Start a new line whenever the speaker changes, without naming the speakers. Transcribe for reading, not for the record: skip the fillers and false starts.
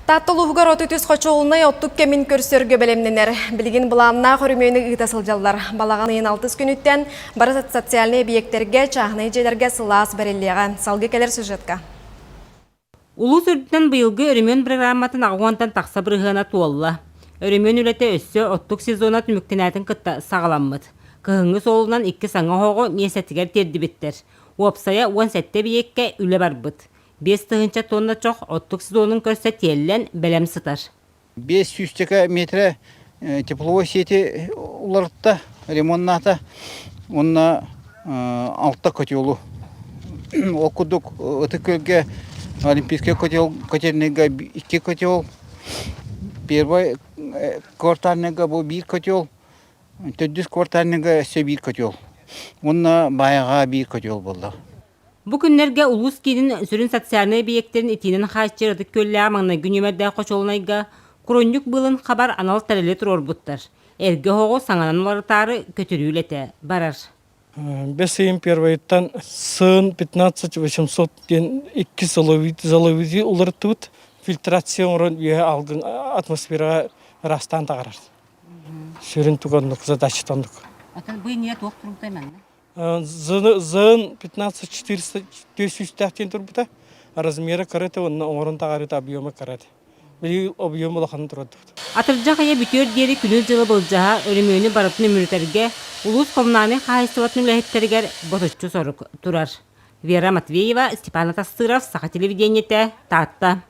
Таатта улууһугар 33 хочуолунай оттук кэмин көрсөргө бэлэмнэнэр. Билигин былааннаах өрөмүөнү ыыта сылдьаллар. Балаҕан ыйын алтыс күнүттэн бары социальнай эбийиэктэргэ, чааһынай дьиэлэргэ сылаас бэриллиэҕэ. Салгыы кэлэр сюжетка.
Улуус үрдүнэн быйылгы өрөмүөн программатын аҕыс уонтан тахса бырыһыана туолла. Өрөмүөн үлэтэ өссө оттук сезона түмүктэнээтин кытта саҕаламмыт. Кыһыҥҥы суолунан икки саҥа оһоҕу миэстэтигэр тиэрдибиттэр. Уопсайа 17 эбийиэккэ үлэ барбыт. 5000 тонна чох оттук сезонун көрсө тиэллэн бэлэм сытар.
500 метрэ тепловой сети уларытта, ремоннаата уонна алта котелу. Ол курдук Ытык Күөлгэ Олимпийскай котел котельныйга икки котел, первый квартальныйга бу биир котел, төрдүс квартальныйга өссө биир котел уонна Баайаҕа биир котел буолла.
Бу күннэргэ улуус киинин сүрүн социальнай эбийиэктэрин итиинэн хааччыйар Ытык Күөллээх маҥнайгы нүөмэрдээх хочуолунайга курунньук быылын хабар анал тэрили туруорбуттар. Эргэ оһоҕу саҥанан уларытаары көтүрүү үлэтэ барар.
Бэс ыйын первойыттан сын 15 800 диэн икки заловиди уларыттыбыт. Фильтрация оҥорон үөһэ алгын атмосфераҕа ыраастаан таҕарар. Сүрүн туга оннук, задачата оннук.
Атын бу иннинэ туох турбутай манна?
ЗН 15400 сүүстээх диэн турбута. Размера кыра этэ уонна оҥорон таҕарыыта объема кыра этэ. Билигин объем улаханын турардыбыт.
Атырдьах ыйа бүтүөр диэри күнү-дьылы былдьаһа, өрөмүөнү барытын үмүрүтэргэ улуус коммунальнай хаһаайыстыбатын үлэһиттэригэр ботуччу сорук турар. Вера Матвеева, Степан Атастыров, Саха телевидениетэ, Таатта.